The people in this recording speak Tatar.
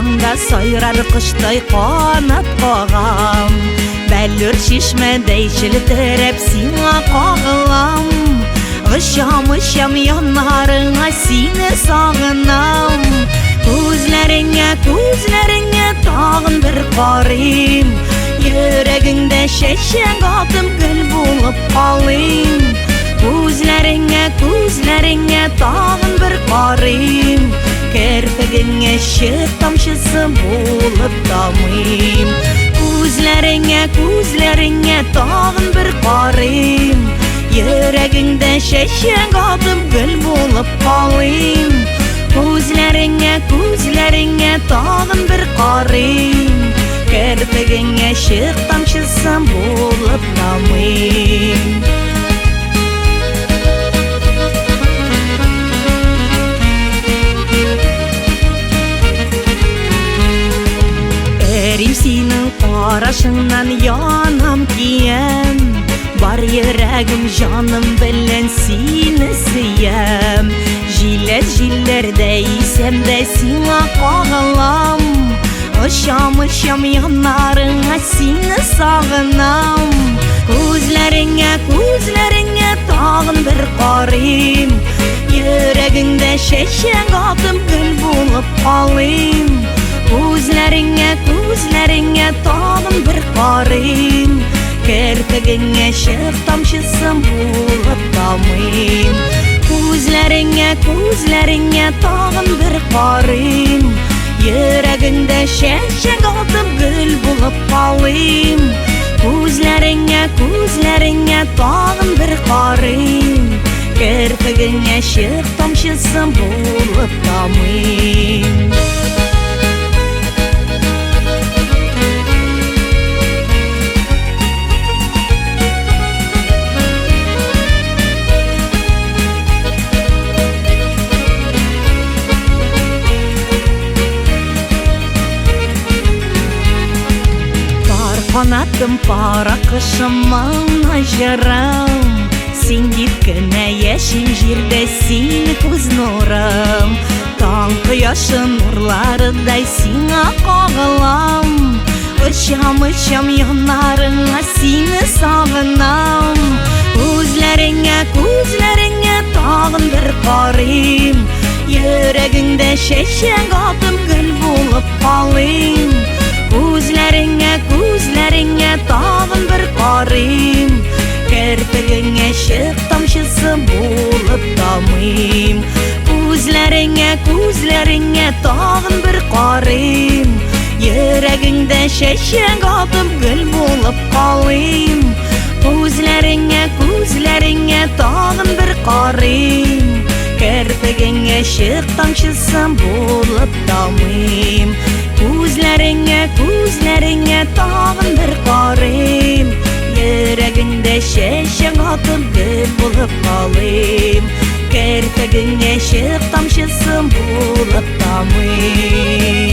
Таңда сайрар коштай канат кагам. Бәллүр чишмәдәй челтерәп сиңа кагылам. Очам, очам яннарыңа, сине сагынам. Күзләреңә, күзләреңә тагын бер карыйм. Йөрәгеңдә чәчәк атып гөл булып калыйм. Күзләреңә, күзләреңә тагын бер карыйм. Керфегеңә чык тамчысы булып тамыйм. Күзләреңә, күзләреңә тагын бер карыйм. Йөрәгеңдә чәчәк атып гөл булып калыйм. Күзләреңә, күзләреңә тагын бер карыйм. Керфегеңә чык тамчысы булып тамыйм. Эрим синең карашыңнан, янам, киям. Бар йөрәгем, җаным белән сине сөям. Җиләс җилләрдә исәм дә сиңа кагылам. Очам, очам яннарыңа, сине сагынам. Күзләреңә, күзләреңә тагын бер карыйм. Йөрәгеңдә чәчәк атып гөл булып калыйм. Күзләреңә, күзләреңә тагын бер карыйм. Керфегеңә чык тамчысы булып тамыйм. Күзләреңә, күзләреңә тагын бер карыйм. Йөрәгеңдә чәчәк атып гөл булып калыйм. Күзләреңә, күзләреңә тагын бер карыйм. Керфегеңә чык тамчысы булып тамыйм. Пар канатым, пар акышым, моңлы җырым. Син дип кенә яшим җирдә, син күз нурым. Таң кояшы нурларыдай сиңа кагылам. Очам, очам яннарыңа, сине сагынам. Күзләреңә, күзләреңә тагын бер карыйм. Йөрәгеңдә чәчәк атып гөл булып калыйм. Күзләреңә, күзләреңә тагын бер карыйм. Керфегеңә чык тамчысы булып тамыйм. Күзләреңә, күзләреңә тагын бер карыйм. Йөрәгеңдә чәчәк атып гөл булып калыйм. Күзләреңә, күзләреңә тагын бер карыйм. Керфегеңә чык тамчысы булып тамыйм. Күзләреңә, күзләреңә тагын бер карыйм. Йөрәгеңдә чәчәк атып гөл булып калыйм. Керфегеңә чык тамчысы булып тамыйм.